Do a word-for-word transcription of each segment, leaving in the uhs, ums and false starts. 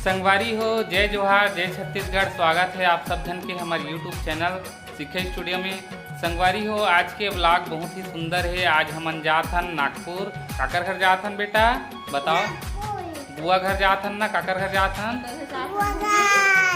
संगवारी हो, जय जोहार, जय छत्तीसगढ़। स्वागत है आप सब झन के हमर YouTube चैनल सीखे स्टूडियो में। संगवारी हो, आज के व्लॉग बहुत ही सुंदर है। आज हमन जात हन नागपुर। काकर घर जात हन बेटा, बताओ? बुआ घर जात हन ना, काकर घर जात हन?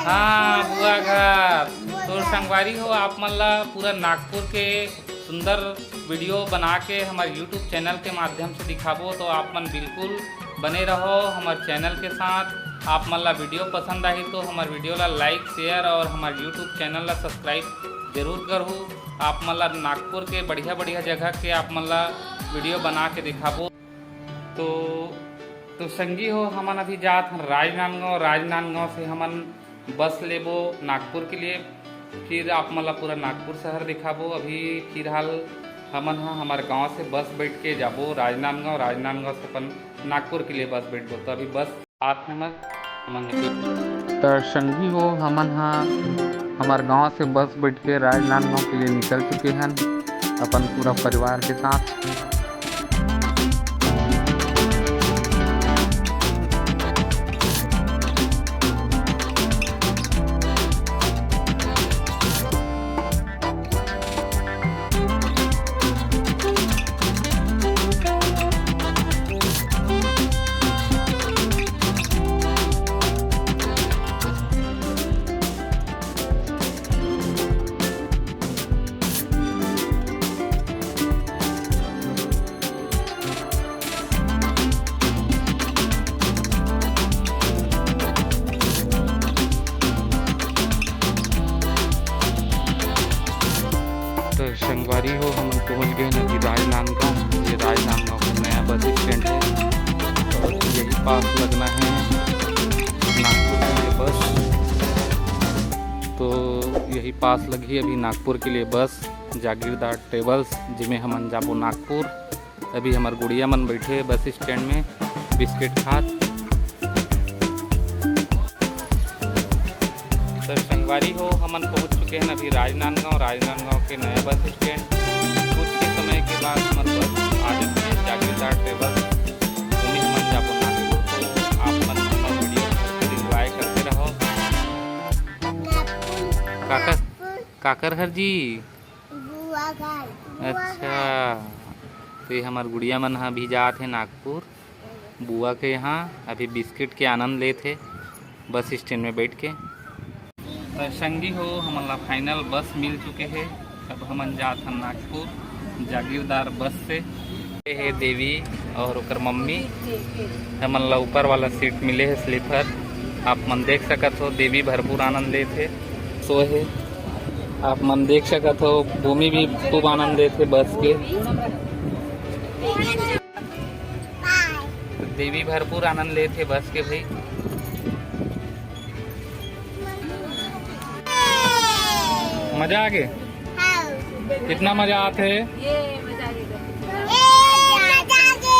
हाँ, बुआ घर। तो संगवारी हो, आप मन ला पूरा नागपुर के सुंदर वीडियो बना के हमर YouTube चैनल के माध्यम से दिखाबो, तो आप मन बिल्कुल बने रहो हमर चैनल के साथ। आप मन ला वीडियो पसंद आही तो हमर वीडियो ला लाइक, शेयर और हमर YouTube चैनल ला सब्सक्राइब जरूर करहू। आप मन ला नागपुर के बढ़िया बढ़िया जगह के आप मन ला वीडियो बना के दिखाबो। तो तो संगी हो, हमन अभी जात हन राजनांदगांव। राजनांदगांव से हमन बस लेबो नागपुर के लिए। फिर आप मन ला पूरा नागपुर शहर दिखाबो। अभी फिलहाल हमन ह हमर गांव से बस बैठ के जाबो राजनांदगांव, राजनांदगांव से अपन नागपुर के लिए बस बैठबो। तो अभी बस आत हमर हमन निकल। त संगी हो, हमन ह हमर गांव से बस बैठ के राजनांदगांव के लिए निकल चुके हन अपन पूरा परिवार के साथ। तो संगवारी हो, हमन पहुंच गए हैं अभी राजनांदगांव। ये राजनांदगांव का नया बस स्टैंड है और यही पास लगना है नागपुर के लिए बस। तो यही पास लगी अभी नागपुर के लिए बस, जागीरदार ट्रेवल्स, जिमे हमन जाबो नागपुर। अभी हमर गुड़िया मन बैठे हे बस स्टैंड में बिस्किट खात। तो संगवारी हो, हमन पहुंच चुके हैं अभी राजनांदगांव, राजनांदगांव के नया बस स्टैंड। कुछ ही समय के बाद हमर बस आ जाती है, जागीरदार ट्रेवल्स। उन्हीं हमन जाबो नागपुर। तो आप मन हमर वीडियो एंजॉय करते रहो। काकर, काकर हर जी? बुआ घर। अच्छा, तो ये हमर गुड़िया मन ह अभी जात हे नागपुर बुआ के यहाँ, अभी बिस्किट के आनंद लेत हे बस स्टैंड में बैठ के। तो संगी हो, हमन ला फाइनल बस मिल चुके हे। अब हमन जात हन नागपुर जागीरदार बस से। ये हे देवी और ओकर मम्मी, हमन ला ऊपर वाला सीट मिले हे, स्लीपर। आप मन देख सकत हो, देवी भरपूर आनंद लेत हे, सोए हे। आप मन देख सकत हो, भूमि भी खूब आनंद लेत हे बस के। देवी भरपूर आनंद लेत हे बस के भाई। मजा आ गे? हाँ। कितना मजा आत हे? ये मजा आ गे। ये मजा आ गे।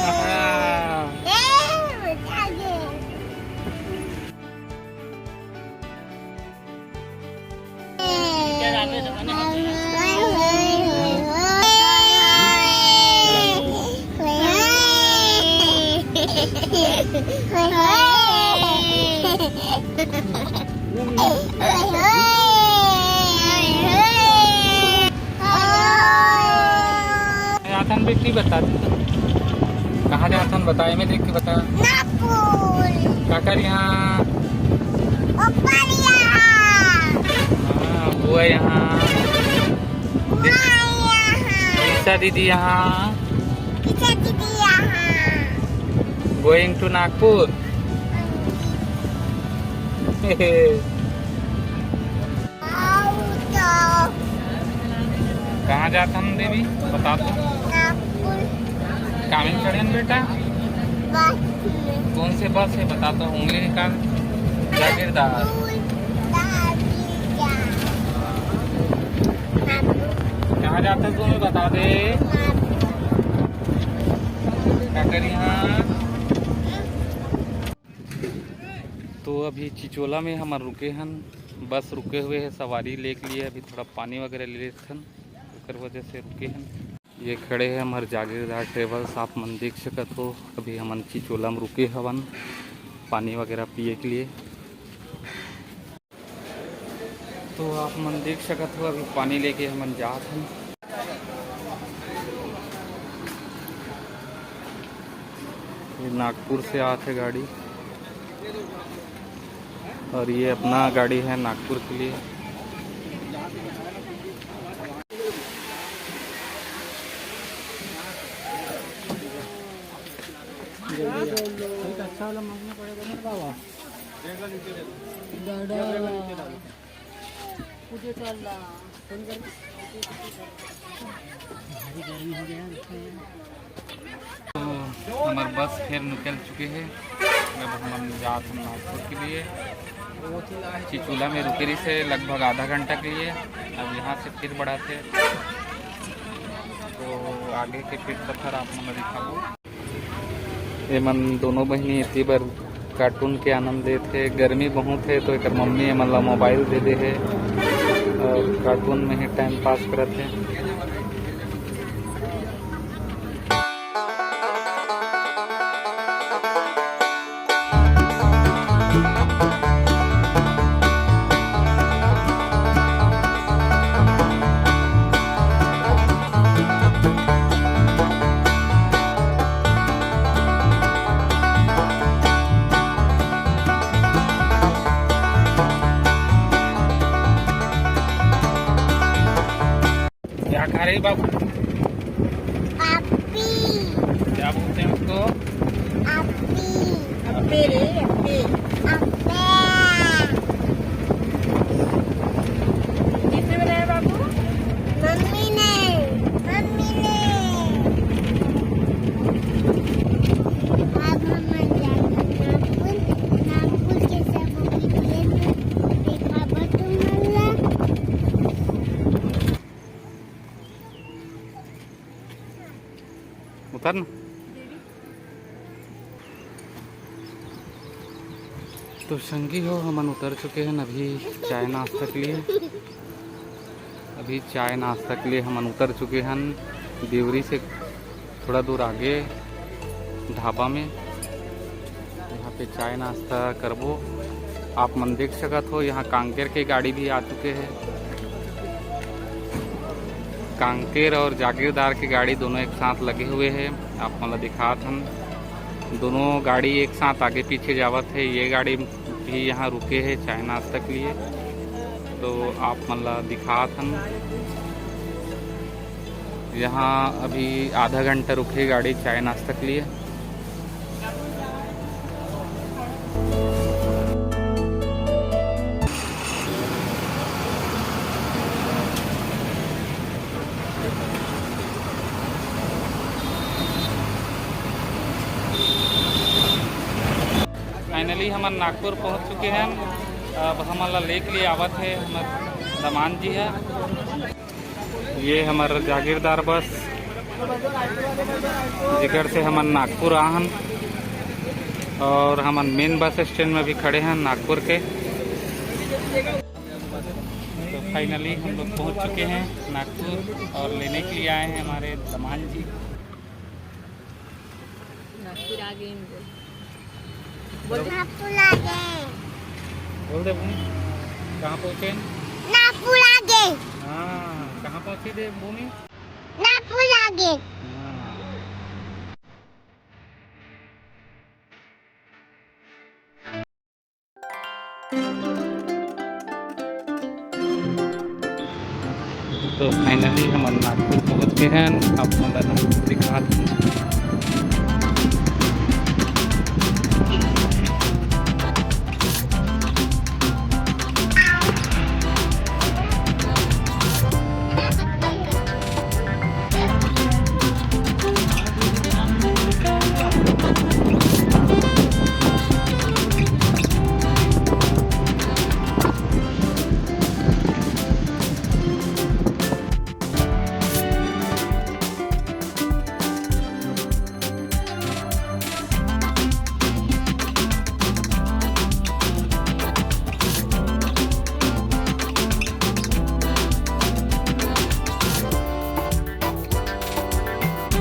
हाँ। ये मजा आ गे। जाथन बेटी, बता दे। कहाँ जाथन, बता, एमे देख के बता। नागपुर। काकर यहाँ? ऊपर यहाँ। हाँ, बुआ यहाँ। बुआ यहाँ। ईशा दीदी यहाँ। ईशा दीदी यहाँ। Going to Nagpur. कहाँ जात हन देवी, बता तो। नागपुर। कामे में चढ़े हन बेटा? बस में। कौन से बस है, बता तो, उंगली निकाल। जागीरदार। नागपुर। कहाँ जात हन तू, बता दे। नागपुर। का करी हाँ? तो अभी चिचोला में हमन रुके हन, बस रुके हुए है, सवारी लेके लिए। अभी थोड़ा पानी वगैरह ले लेथन, ओकर वजह से रुके हन। ये खड़े है हमर जागीरदार ट्रेवल्स, आप मन देख सकत हो। अभी हमन चिचोला में रुके हवन। पानी वगैरह पिए के लिए। तो आप मन देख सकत हो, अभी पानी लेके हमन जात हन। ये नागपुर से आत हे गाड़ी, और ये अपना गाड़ी है नागपुर के लिए। अच्छा वाला मांगना पड़ेगा ना बाबा। तो हमार बस फिर निकल चुके हैं। अब हम जात हन नागपुर के लिए। चिचोला में रुके रहिसे लगभग आधा घंटा के लिए। अब यहाँ से फिर बढ़ाथे, तो आगे के फिर सफर आप मन ला दिखाबो। एमन दोनों बहिनी एती बर कार्टून के आनंद लेत हे। गर्मी बहुत हे, तो एकर मम्मी एमन ला मोबाइल दे दे हे और कार्टून में ही टाइम पास करत हे। क्या खा रहे बाबू? आपी। क्या बोलते हैं उसको? आपी। अप्पे रे, अप्पे। अप्पे। किसने बनाया बाबू? मम्मी ने। मम्मी ने। अब हम जाएंगे नागपुर। नागपुर के सब देखा बतूंगा। उतर ना। तो संगी हो, हमन उतर चुके हैं अभी चाय नाश्ता के लिए। अभी चाय नाश्ता के लिए हमन उतर चुके हैं देवरी से थोड़ा दूर आगे ढाबा में। यहाँ पे चाय नाश्ता करबो। आप मन देख सकत हो, यहाँ कांकेर के गाड़ी भी आ चुके हैं। कांकेर और जागीरदार के गाड़ी दोनों एक साथ लगे हुए हैं। आप मन ला दिखात हन, दोनों गाड़ी एक साथ आगे पीछे जावत है। ये गाड़ी भी यहाँ रुके है चाय नाश्ता के लिए, तो आप मन ला दिखात हन। यहाँ अभी आधा घंटा रुके गाड़ी चाय नाश्ता के लिए। Finally हमन नागपुर पहुंच चुके हैं। अब हमन ला लेके लिए आवत है हमर दमान जी है। ये हमर जागीरदार बस, जेकर से हमन नागपुर आहन और हमन मेन बस स्टैंड में भी खड़े हैं नागपुर के। तो finally हम लोग पहुंच चुके हैं नागपुर और लेने के लिए आए हैं हमारे दमान जी। नागपुर आ गए हम लोग। बोल दे। नागपुर आ गए। बोल दे भूमि, कहाँ पहुँचे? नागपुर आ गए। हाँ, कहाँ पहुँची दे भूमि? नागपुर आ गए। हाँ। तो finally हमन नागपुर पहुँच गए हैं। आप मन ला नागपुर दिखात हन।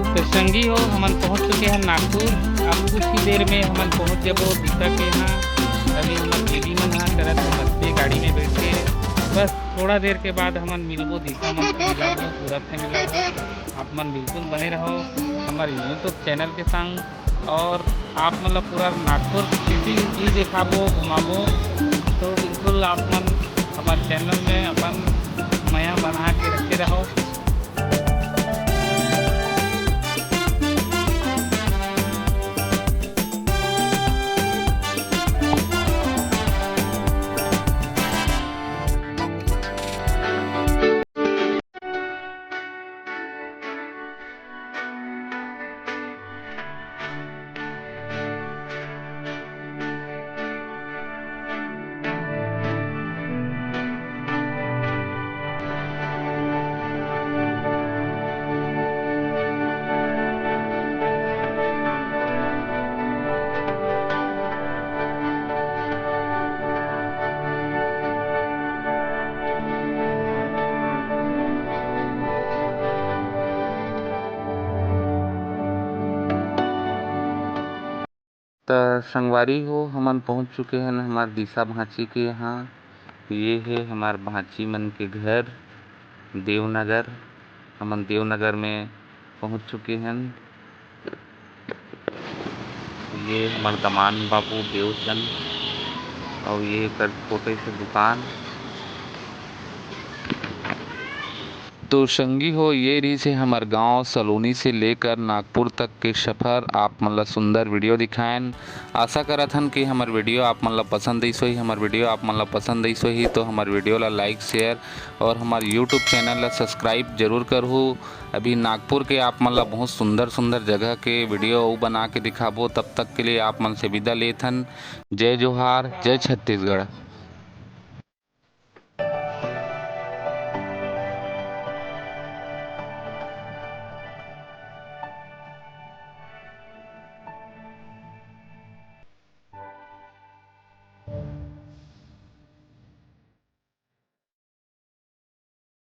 तो संगी हो, हमन पहुंच चुके हैं नागपुर। अब कुछ ही देर में हमन पहुंच जबो दीसा के यहाँ। अभी हमर दीदी मन ह चलत हे बस के गाड़ी में बैठ के। बस थोड़ा देर के बाद हमन मिलबो दीसा मन से, मिलाबो, सूरत से मिलाबो। आप मन बिल्कुल बने रहो हमर YouTube चैनल के संग। और आप मन ला पूरा नागपुर सिटी भी दिखाबो, घुमाबो। तो बिल्कुल आप मन हमर चैनल में अपन मया बना के रखे रहो। त संगवारी हो, हमन पहुंच चुके हन हमर दीसा भांची के यहाँ। ये हे हमर भांची मन के घर देवनगर। हमन देवनगर में पहुंच चुके हन। ये हमर दमान बाबू देवचंद, और ये कर छोटे से दुकान। तो संगी हो, ये रहिस हे हमर गांव सलोनी से लेकर नागपुर तक के सफर। आप मन ला सुंदर वीडियो दिखाएन। आशा करत हन कि हमर वीडियो आप मन ला पसंद आइस होही। हमर वीडियो आप मन ला पसंद आइस होही तो हमर वीडियो ला like, share और हमर YouTube चैनल ला subscribe जरूर करहू। अभी नागपुर के आप मन ला बहुत सुंदर सुंदर जगह के वीडियो अउ बना के दिखाबो। तब तक के लिए आप मन से विदा लेथन। जय जोहार, जय छत्तीसगढ़।